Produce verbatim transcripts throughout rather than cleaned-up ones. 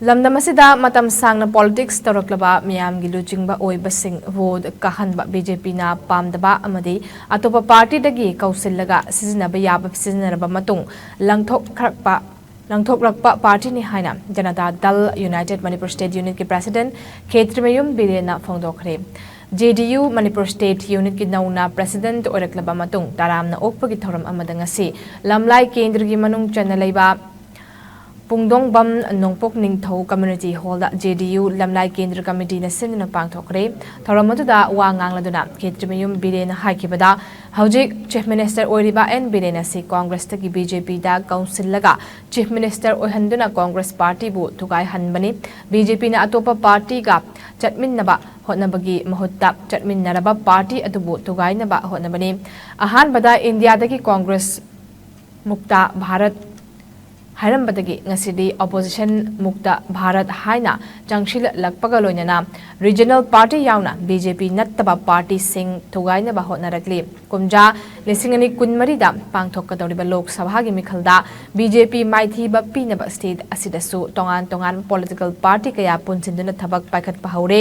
ꯂꯝꯗꯝ ꯑꯁꯤꯗ ꯃꯇꯝ ꯁꯥꯡꯅ ꯄꯣꯂꯤꯇꯤꯛꯁ ꯇꯧꯔꯛꯂꯕ ꯃꯤꯌꯥꯝꯒꯤ ꯂꯨꯆꯤꯡꯕ ꯑꯣꯏꯕꯁꯤꯡ ꯚꯣꯠ ꯀꯥꯍꯟꯕ ꯕꯤ ꯖꯦ ꯄꯤꯅ ꯄꯥꯝꯗꯕ ꯑꯃꯗꯤ ꯑꯇꯣꯞꯄ ꯄꯥꯔꯇꯤꯗꯒꯤ ꯀꯧꯁꯤꯜꯂꯒ ꯁꯤꯖꯤꯟꯅꯕ ꯌꯥꯕ ꯁꯤꯖꯤꯟꯅꯔꯕ ꯃꯇꯨꯡ ꯂꯪꯊꯣꯛꯈ꯭ꯔꯛꯄ ꯂꯪꯊꯣꯛꯂꯛꯄ ꯄꯥꯔꯇꯤꯅꯤ ꯍꯥꯏꯅ ꯖꯅꯇꯥ ꯗꯜ ꯌꯨꯅꯥꯏꯇꯦꯗ ꯃꯅꯤꯄꯨꯔ ꯁ꯭ꯇꯦꯠ ꯌꯨꯅꯤꯠꯀꯤ ꯄ꯭ꯔꯦꯁꯤꯗꯦꯟꯠ ꯈꯦꯇ꯭ꯔꯤꯃꯌꯨꯝ ꯕꯤꯔꯦꯟꯅ ꯐꯣꯡꯗꯣꯛꯈ꯭ꯔꯦ꯫ J D U Manipur state ꯌꯨꯅꯤꯠꯀꯤ ꯅꯧꯅ ꯄ꯭ꯔꯦꯁꯤꯗꯦꯟꯠ ꯑꯣꯏꯔꯛꯂꯕ ꯃꯇꯨꯡ ꯇꯔꯥꯝꯅ ꯑꯣꯛꯄꯒꯤ ꯊꯧꯔꯝ ꯑꯃꯗ ꯉꯁꯤ ꯂꯝꯂꯥꯏ ꯀꯦꯟꯗ꯭ꯔꯒꯤ ꯃꯅꯨꯡ ꯆꯟꯅ ꯂꯩꯕ ꯄꯨꯡꯗꯣꯡꯕꯝ ꯅꯣꯡꯄꯣꯛ ꯅꯤꯡꯊꯧ ꯀꯝꯃ꯭ꯌꯨꯅꯤꯇꯤ ꯍꯣꯜꯗ ꯖꯦ ꯗꯤ ꯌꯨ ꯂꯝꯂꯥꯏ ꯀꯦꯟꯗ꯭ꯔ ꯀꯃꯤꯇꯤꯅ ꯁꯤꯟꯗꯨꯅ ꯄꯥꯡꯊꯣꯛꯈ꯭ꯔꯦ꯫ ꯊꯧꯔꯝ ꯑꯗꯨꯗ ꯋꯥ ꯉꯥꯡꯂꯗꯨꯅ ꯈꯦꯇ꯭ꯔꯤꯃꯌꯨꯝ ꯕꯤꯔꯦꯟꯅ ꯍꯥꯏꯈꯤꯕꯗ, ꯍꯧꯖꯤꯛ ꯆꯤꯐ ꯃꯤꯅꯤꯁꯇꯔ ꯑꯣꯏꯔꯤꯕ ꯑꯦꯟ ꯕꯤꯔꯦꯟ ꯑꯁꯤ ꯀꯣꯡꯒ꯭ꯔꯦꯁꯇꯒꯤ ꯕꯤ ꯖꯦ ꯄꯤꯗ ꯀꯧꯁꯤꯜꯂꯒ ꯆꯤꯐ ꯃꯤꯅꯤꯁꯇꯔ ꯑꯣꯏꯍꯟꯗꯨꯅ ꯀꯣꯡꯒ꯭ꯔꯦꯁ ꯄꯥꯔꯇꯤꯕꯨ ꯊꯨꯒꯥꯏꯍꯟꯕꯅꯤ꯫ ꯕꯤ ꯖꯦ ꯄꯤꯅ ꯑꯇꯣꯞꯄ ꯄꯥꯔꯇꯤꯒ ꯆꯠꯃꯤꯟꯅꯕ ꯍꯣꯠꯅꯕꯒꯤ ꯃꯍꯨꯠꯇ ꯆꯠꯃꯤꯟꯅꯔꯕ ꯄꯥꯔꯇꯤ ꯑꯗꯨꯕꯨ ꯊꯨꯒꯥꯏꯅꯕ ꯍꯣꯠꯅꯕꯅꯤ꯫ ꯑꯍꯥꯟꯕꯗ ꯏꯟꯗꯤꯌꯥꯗꯒꯤ ꯀꯣꯡꯒ꯭ꯔꯦꯁ ꯃꯨꯛꯇ ꯚꯥꯔꯠ ꯍꯥꯏꯔꯝꯕꯗꯒꯤ ꯉꯁꯤꯗꯤ ꯑꯣꯄꯣꯖꯤꯁꯟ ꯃꯨꯛꯇ ꯚꯥꯔꯠ ꯍꯥꯏꯅ ꯆꯪꯁꯤꯜꯂꯛꯄꯒ ꯂꯣꯏꯅꯅ ꯔꯤꯖꯅꯦꯜ ꯄꯥꯔꯇꯤ ꯌꯥꯎꯅ ꯕꯤ ꯖꯦ ꯄꯤ ꯅꯠꯇꯕ ꯄꯥꯔꯇꯤꯁꯤꯡ ꯊꯨꯒꯥꯏꯅꯕ ꯍꯣꯠꯅꯔꯛꯂꯤ꯫ ꯀꯨꯝꯖꯥ ꯂꯤꯁꯤꯡ ꯑꯅꯤ ꯀꯨꯟꯃꯔꯤꯗ ꯄꯥꯡꯊꯣꯛꯀꯗꯧꯔꯤꯕ ꯂꯣꯛ ꯁꯚꯥꯒꯤ ꯃꯤꯈꯜꯗ ꯕꯤ ꯖꯦ ꯄꯤ ꯃꯥꯏꯊꯤꯕ ꯄꯤꯅꯕ ꯁ꯭ꯇꯦꯠ ꯑꯁꯤꯗꯁꯨ ꯇꯣꯉꯥꯟ ꯇꯣꯉꯥꯟꯕ ꯄꯣꯂꯤꯇꯤꯀꯦꯜ ꯄꯥꯔꯇꯤ ꯀꯌꯥ ꯄꯨꯟꯁꯤꯟꯗꯨꯅ ꯊꯕꯛ ꯄꯥꯏꯈꯠꯄ ꯍꯧꯔꯦ꯫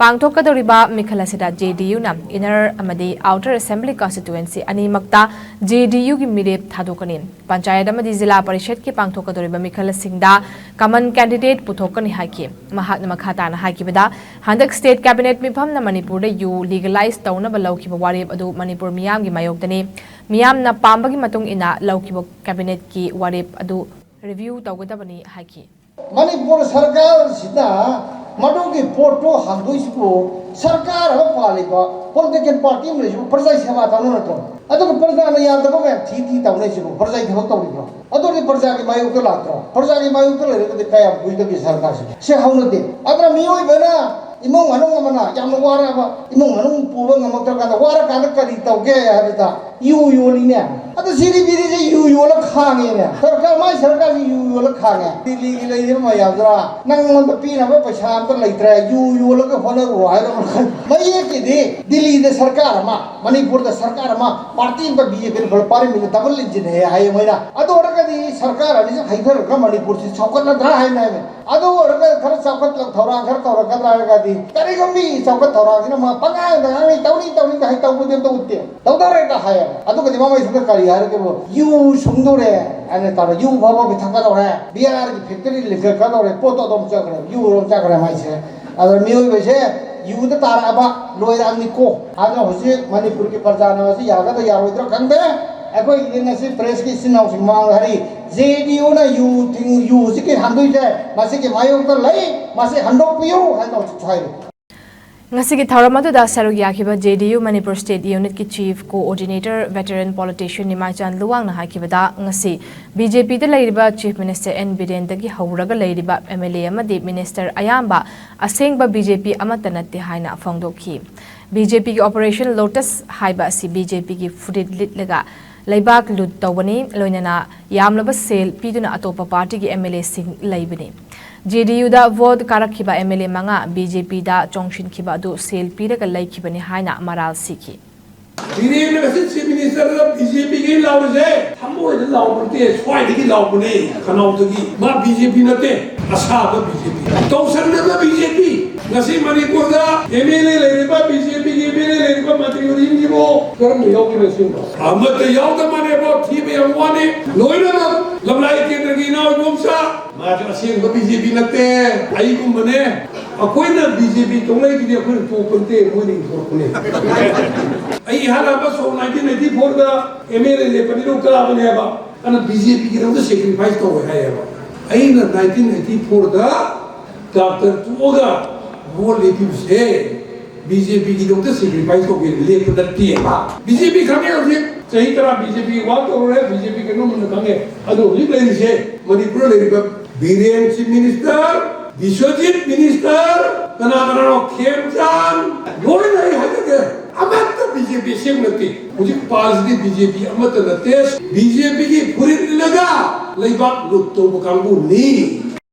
ꯄꯥꯡꯊꯣꯛꯀꯗꯧꯔꯤꯕ ꯃꯤꯈꯜ ꯑꯁꯤꯗ ꯖꯦ ꯗꯤ ꯌꯨꯅ ꯏꯟꯅꯔ ꯑꯃꯗꯤ ꯑꯥꯎꯇꯔ ꯑꯦꯁꯦꯝꯕ꯭ꯂꯤ ꯀꯟꯁꯇꯤꯇ꯭ꯌꯨꯑꯦꯟꯁꯤ ꯑꯅꯤꯃꯛꯇ ꯖꯦ ꯗꯤ ꯌꯨꯒꯤ ꯃꯤꯔꯦꯞ ꯊꯥꯗꯣꯛꯀꯅꯤ꯫ ꯄꯟꯆꯥꯌꯠ ꯑꯃꯗꯤ ꯖꯤꯂꯥ ꯄꯔꯤꯁꯠꯀꯤ ꯄꯥꯡꯊꯣꯛꯀꯗꯧꯔꯤꯕ ꯃꯤꯈꯜꯁꯤꯡꯗ ꯀꯃꯟ ꯀꯦꯟꯗꯤꯗꯦꯠ ꯄꯨꯊꯣꯛꯀꯅꯤ ꯍꯥꯏꯈꯤ꯫ ꯃꯍꯥꯛꯅ ꯃꯈꯥ ꯇꯥꯅ ꯍꯥꯏꯈꯤꯕꯗ, ꯍꯟꯗꯛ ꯁ꯭ꯇꯦꯠ ꯀꯦꯕꯤꯅꯦꯠ ꯃꯤꯐꯝꯅ ꯃꯅꯤꯄꯨꯔꯗ ꯌꯨ ꯂꯤꯒꯦꯂꯥꯏꯖ ꯇꯧꯅꯕ ꯂꯧꯈꯤꯕ ꯋꯥꯔꯦꯞ ꯑꯗꯨ ꯃꯅꯤꯄꯨꯔ ꯃꯤꯌꯥꯝꯒꯤ ꯃꯥꯌꯣꯛꯇꯅꯤ꯫ ꯃꯤꯌꯥꯝꯅ ꯄꯥꯝꯕꯒꯤ ꯃꯇꯨꯡ ꯏꯟꯅ ꯂꯧꯈꯤꯕ ꯀꯦꯕꯤꯅꯦꯠꯀꯤ ꯋꯥꯔꯦꯞ ꯑꯗꯨ ꯔꯤꯚ꯭ꯌꯨ ꯇꯧꯒꯗꯕꯅꯤ ꯍꯥꯏꯈꯤ꯫ ꯃꯅꯤꯄꯨꯔ ꯁꯔꯀꯥꯔꯁꯤꯅ ꯃꯗꯨꯒꯤ ꯄꯣꯠꯇꯨ ꯍꯥꯡꯗꯣꯛꯏꯁꯤꯕꯨ ꯁꯔꯀꯥꯔ ꯑꯃ ꯄꯥꯜꯂꯤꯕ ꯄꯣꯂꯤꯇꯤꯀꯦꯜ ꯄꯥꯔꯇꯤ ꯑꯃ ꯂꯩꯁꯤꯕꯨ ꯄ꯭ꯔꯖꯥꯒꯤ ꯁꯦꯕꯥ ꯇꯧꯅ ꯅꯠꯇ꯭ꯔꯣ? ꯑꯗꯨꯒ ꯄ꯭ꯔꯖꯥꯅ ꯌꯥꯗꯕ ꯃꯌꯥꯝ ꯊꯤ ꯊꯤ ꯇꯧꯅꯩꯁꯤꯕꯨ ꯄ꯭ꯔꯖꯥꯒꯤ ꯊꯕꯛ ꯇꯧꯔꯤꯕ꯭ꯔꯣ? ꯑꯗꯨꯗꯤ ꯄ꯭ꯔꯖꯥꯒꯤ ꯃꯥꯌꯣꯛꯇ ꯂꯥꯛꯇ꯭ꯔꯣ? ꯄ꯭ꯔꯖꯥꯒꯤ ꯃꯥꯌꯣꯛꯇ ꯂꯩꯔꯒꯗꯤ ꯀꯌꯥꯝ ꯀꯨꯏꯗꯒꯦ ꯁꯔꯀꯥꯔꯁꯤꯕꯨ? ꯁꯤ ꯍꯧꯅꯗꯦ꯫ ꯑꯗꯨꯅ ꯃꯤꯑꯣꯏꯕꯅ ꯏꯃꯨꯡ ꯃꯅꯨꯡ ꯑꯃꯅ ꯌꯥꯝꯅ ꯋꯥꯔꯛꯑꯕ ꯏꯃꯨꯡ ꯃꯅꯨꯡ ꯄꯨꯕ ꯉꯝꯃꯛꯇ꯭ꯔꯀꯥꯟꯗ ꯋꯥꯔꯀꯥꯟꯗ ꯀꯔꯤ ꯇꯧꯒꯦ ꯍꯥꯏꯕꯗ ꯌꯨ ꯌꯣꯜꯂꯤꯅꯦ꯫ ꯑꯗ ꯁꯤ ꯅꯨꯄꯤꯁꯦ ꯌꯨ ꯌꯣꯜꯂ ꯈꯥꯡꯉꯦꯅꯦ꯫ ꯁꯔꯀꯥꯔ, ꯃꯥꯏ ꯁꯔꯀꯥꯔꯁꯤ ꯌꯨ ꯌꯣꯜꯂ ꯈꯥꯡꯉꯦ꯫ ꯗꯤꯜꯂꯤꯒꯤ ꯂꯩꯔꯤꯕ ꯃꯌꯥꯝꯗꯨꯅ ꯅꯪꯉꯣꯟꯗ ꯄꯤꯅꯕ ꯄꯩꯁꯥ ꯑꯝꯇ ꯂꯩꯇ꯭ꯔꯦ, ꯌꯨ ꯌꯣꯜꯂꯒ ꯍꯣꯠꯅꯔꯨꯔꯣ ꯍꯥꯏꯔꯣ꯫ ꯃꯌꯦꯛꯀꯤꯗꯤ ꯗꯤꯜꯂꯤꯗ ꯁꯔꯀꯥꯔ ꯑꯃ, ꯃꯅꯤꯄꯨꯔꯗ ꯁꯔꯀꯥꯔ ꯑꯃ, ꯄꯥꯔꯇꯤ ꯑꯃ ꯕꯤ ꯖꯦ ꯄꯤꯅ ꯈꯔ ꯄꯥꯔꯝꯃꯤꯅ ꯗꯕꯜ ꯏꯟꯖꯤꯟ ꯍꯦꯛ ꯍꯥꯏꯌꯦ ꯃꯣꯏꯅ꯫ ꯑꯗꯨ ꯑꯣꯏꯔꯒꯗꯤ ꯁꯔꯀꯥꯔ ꯑꯅꯤꯁꯤ ꯍꯩꯊꯔꯒ ꯃꯅꯤꯄꯨꯔꯁꯤ ꯆꯥꯎꯈꯠꯂꯗ꯭ꯔꯥ ꯍꯥꯏꯅ ꯍꯥꯏꯕ꯫ ꯑꯗꯨ ꯑꯣꯏꯔꯒ ꯈꯔ ꯆꯥꯎꯈꯠ ꯊꯧꯔꯥꯡ ꯈꯔ ꯇꯧꯔꯛꯀꯗ꯭ꯔꯥ ꯍꯥꯏꯔꯒꯗꯤ ꯀꯔꯤꯒꯨꯝꯕꯤ ꯆꯥꯎꯈꯠ ꯊꯧꯔꯥꯡꯁꯤꯅ ꯃꯥ ꯄꯉꯥꯡꯗ ꯉꯥꯡꯅꯩ, ꯇꯧꯅꯤ ꯇꯧꯅꯤꯗ ꯍꯥꯏ ꯇꯧꯕꯗꯤ ꯑꯝꯇ ꯎꯠꯇꯦ꯫ ꯇꯧꯗꯧꯔꯦꯒ ꯍꯥꯏꯌꯦꯕ꯫ ꯑꯗꯨꯒꯗꯤ ꯃꯃꯩꯁꯤꯗ ꯀꯔꯤ ꯍꯥꯏꯔꯒꯦꯕꯨ, ꯌꯨ ꯁꯨꯡꯗꯣꯔꯦ ꯍꯥꯏꯅ ꯇꯧꯔꯦ, ꯌꯨ ꯐꯥꯎꯕ ꯄꯤꯊꯛꯀꯗꯧꯔꯦ, ꯕꯤꯌꯥꯔꯒꯤ ꯐꯦꯛꯇꯔꯤ ꯂꯤꯡꯈꯠꯀꯗꯧꯔꯦ, ꯄꯣꯠꯇꯣ ꯑꯗꯨꯝ ꯆꯠꯈ꯭ꯔꯦ, ꯌꯨ ꯑꯗꯨꯝ ꯆꯠꯈ꯭ꯔꯦ ꯃꯥꯏꯁꯦ꯫ ꯑꯗ ꯃꯤꯑꯣꯏꯕꯁꯦ ꯌꯨꯗ ꯇꯥꯔꯛꯑꯕ ꯂꯣꯏꯔꯛꯑꯕꯅꯤꯀꯣ꯫ ꯑꯗꯨꯅ ꯍꯧꯖꯤꯛ ꯃꯅꯤꯄꯨꯔꯒꯤ ꯄ꯭ꯔꯖꯥꯅ ꯃꯁꯤ ꯌꯥꯒꯗ꯭ꯔꯥ ꯌꯥꯔꯣꯏꯗ꯭ꯔꯥ ꯈꯪꯗꯦ꯫ ꯑꯩꯈꯣꯏꯒꯤꯗꯤ ꯉꯁꯤ ꯄ꯭ꯔꯦꯁꯀꯤ ꯏꯆꯤꯟ ꯏꯅꯥꯎꯁꯤꯡ ꯃꯃꯥꯡꯗ ꯍꯥꯏꯔꯤ, ꯖꯦ ꯗꯤ ꯌꯨꯅ ꯌꯨ ꯊꯤꯡ-, ꯌꯨ ꯍꯧꯖꯤꯛꯀꯤ ꯍꯥꯟꯗꯣꯏꯁꯦ ꯃꯁꯤꯒꯤ ꯃꯥꯌꯣꯛꯇ ꯂꯩ, ꯃꯁꯤ ꯍꯟꯗꯣꯛꯄꯤꯌꯨ ꯍꯥꯏꯅ ꯍꯧꯖꯤꯛꯁꯨ ꯍꯥꯏꯔꯤ꯫ ꯉꯁꯤꯒꯤ ꯊꯧꯔꯝ ꯑꯗꯨꯗ ꯁꯔꯨꯛ ꯌꯥꯈꯤꯕ J D U Manipur state ꯌꯨꯅꯤꯠꯀꯤ chief coordinator veteran politician Nimaichand ꯂꯨꯋꯥꯡꯅ ꯍꯥꯏꯈꯤꯕꯗ, ꯉꯁꯤ ꯕꯤ ꯖꯦ ꯄꯤꯗ ꯂꯩꯔꯤꯕ ꯆꯤꯐ ꯃꯤꯅꯤꯁꯇꯔ ꯑꯦꯟ ꯕꯤꯔꯦꯟꯗꯒꯤ ꯍꯧꯔꯒ ꯂꯩꯔꯤꯕ ꯑꯦꯝ ꯑꯦꯜ ꯑꯦ ꯑꯃꯗꯤ ꯃꯤꯅꯤꯁꯇꯔ ꯑꯌꯥꯝꯕ ꯑꯁꯦꯡꯕ ꯕꯤ ꯖꯦ ꯄꯤ ꯑꯃꯠꯇ ꯅꯠꯇꯦ ꯍꯥꯏꯅ ꯐꯣꯡꯗꯣꯛꯈꯤ꯫ ꯕꯤ ꯖꯦ ꯄꯤꯒꯤ ꯑꯣꯄꯔꯦꯁꯟ ꯂꯣꯇꯁ ꯍꯥꯏꯕ ꯑꯁꯤ ꯕꯤ ꯖꯦ ꯄꯤꯒꯤ ꯐꯨꯔꯤꯠ ꯂꯤꯠꯂꯒ ꯂꯩꯕꯥꯛ ꯂꯨꯠ ꯇꯧꯕꯅꯤ, ꯂꯣꯏꯅꯅ ꯌꯥꯝꯂꯕ ꯁꯦꯜ ꯄꯤꯗꯨꯅ ꯑꯇꯣꯞꯄ ꯄꯥꯔꯇꯤꯒꯤ ꯑꯦꯝ ꯑꯦꯜ ꯑꯦꯁꯤꯡ ꯂꯩꯕꯅꯤ꯫ ꯖꯦ ꯗꯤ ꯌꯨꯗ ꯚꯣꯠ ꯀꯥꯔꯛꯈꯤꯕ ꯑꯦꯝ ꯑꯦꯜ ꯑꯦ ꯃꯉꯥ ꯕꯤ ꯖꯦ ꯄꯤꯗ ꯆꯣꯡꯁꯤꯟꯈꯤꯕ ꯑꯗꯨ ꯁꯦꯜ ꯄꯤꯔꯒ ꯂꯩꯈꯤꯕꯅꯤ ꯍꯥꯏꯅ ꯃꯔꯥꯜ ꯁꯤꯈꯤ꯫ ꯕꯤꯔꯦꯟꯅ ꯉꯁꯤ ꯆꯤꯐ ꯃꯤꯅꯤꯁꯇꯔꯗ ꯕꯤ ꯖꯦ ꯄꯤꯒꯤ ꯂꯥꯎꯔꯤꯁꯦ ꯊꯃꯣꯏꯗ ꯂꯥꯎꯕ ꯅꯠꯇꯦ, ꯁ꯭ꯋꯥꯏꯗꯒꯤ ꯂꯥꯎꯕꯅꯦ, ꯈꯅꯥꯎꯗꯒꯤ꯫ ꯃꯥ ꯕꯤ ꯖꯦ ꯄꯤ ꯅꯠꯇꯦ, ꯑꯁꯥꯕ ꯕꯤ ꯖꯦ ꯄꯤ꯫ ꯇꯧꯁꯟꯅꯕ ꯕꯤ ꯖꯦ ꯄꯤ꯫ ꯉꯁꯤ ꯃꯅꯤꯄꯨꯔꯗ ꯑꯦꯝ ꯑꯦꯜ ꯑꯦ ꯂꯩꯔꯤꯕ, ꯕꯤ ꯖꯦ ꯄꯤꯒꯤ ꯑꯦꯝ ꯑꯦꯜ ꯑꯦ ꯂꯩꯔꯤꯕ ꯃꯟꯇ꯭ꯔꯤ ꯃꯔꯤꯁꯤꯕꯨ ꯀꯔꯝꯕ ꯌꯥꯎꯒꯦ ꯁꯤꯕꯣ? ꯑꯃꯠꯇ ꯌꯥꯎꯗ ꯃꯥꯜꯂꯦꯕꯣ, ꯊꯤꯕ ꯌꯥꯝ ꯋꯥꯠꯂꯤ꯫ ꯂꯣꯏꯅꯃꯛ ꯂꯝꯂꯥꯏ ꯀꯦꯟꯗ꯭ꯔꯒꯤ ꯏꯅꯥꯎ ꯏꯕꯣꯝꯆꯥ, ꯃꯥꯁꯨ ꯑꯁꯦꯡꯕ ꯕꯤ ꯖꯦ ꯄꯤ ꯅꯠꯇꯦ, ꯑꯩꯒꯨꯝꯕꯅꯦ꯫ ꯑꯩꯈꯣꯏꯅ ꯕꯤ ꯖꯦ ꯄꯤ ꯇꯧꯅꯩꯗꯨꯗꯤ ꯑꯩꯈꯣꯏꯅ ꯇꯣꯛꯄ ꯅꯠꯇꯦ, ꯃꯣꯏꯅ ꯏꯟꯊꯣꯔꯛꯄꯅꯦ꯫ ꯑꯩ ꯏꯍꯥꯟ ꯍꯥꯟꯕ ꯁꯣꯛ ꯅꯥꯏꯟꯇꯤꯟ ꯑꯩꯠꯇꯤ ꯐꯣꯔꯗ ꯑꯦꯝ ꯑꯦꯜ ꯑꯦ ꯂꯦꯞꯄꯅꯤꯅ ꯀꯥꯕꯅꯦꯕ꯫ ꯑꯗꯨꯅ ꯕꯤ ꯖꯦ ꯄꯤꯒꯤꯗꯃꯛꯇ ꯁꯦꯀ꯭ꯔꯤꯐꯥꯏꯁ ꯇꯧꯋꯦ ꯍꯥꯏꯌꯦꯕ꯫ ꯑꯩꯅ ꯅꯥꯏꯟꯇꯤꯟ ꯑꯩꯠꯇꯤ ꯐꯣꯔꯗ ꯗꯥꯛꯇꯔ ꯇꯣꯛꯑꯒ ꯚꯣꯠ ꯂꯦꯞꯄꯤꯕꯁꯦ ꯕꯤ ꯖꯦ ꯄꯤꯒꯤꯗꯃꯛꯇ ꯁꯦꯀ꯭ꯔꯤꯐꯥꯏꯁ ꯇꯧꯒꯦꯅ ꯂꯦꯞꯄ ꯅꯠꯇꯦꯕ꯫ ꯕꯤ ꯖꯦ ꯄꯤ ꯈꯪꯉꯦ ꯍꯧꯖꯤꯛ꯫ ꯆꯍꯤ ꯇꯔꯥ ꯕꯤ ꯖꯦ ꯄꯤ ꯋꯥꯛ ꯇꯧꯔꯨꯔꯦ, ꯕꯤ ꯖꯦ ꯄꯤ ꯀꯩꯅꯣ ꯃꯨꯟꯅ ꯈꯪꯉꯦ꯫ ꯑꯗꯣ ꯍꯧꯖꯤꯛ ꯂꯩꯔꯤꯁꯦ ꯃꯅꯤꯄꯨꯔꯗ ꯂꯩꯔꯤꯕ Biren chief minister, Biswajit minister, ꯀꯅꯥ ꯀꯅꯥꯅꯣ, ꯈꯦꯝꯆꯥꯟ, ꯂꯣꯏꯅ ꯑꯩ ꯍꯥꯏꯖꯒꯦ꯫ ꯑꯃꯠꯇ B J P B J P ꯑꯁꯦꯡꯕ ꯅꯠꯇꯦ꯫ ꯍꯧꯖꯤꯛ ꯄꯥꯜꯂꯤꯁꯤꯗꯤ ꯕꯤ ꯖꯦ ꯄꯤ ꯑꯃꯠꯇ ꯅꯠꯇꯦ꯫ ꯕꯤ ꯖꯦ ꯄꯤꯒꯤ ꯐꯨꯔꯤꯠ ꯂꯤꯠꯂꯒ ꯂꯩꯕꯥꯛ ꯂꯨꯠ ꯇꯧꯕ ꯀꯥꯡꯕꯨꯅꯤ꯫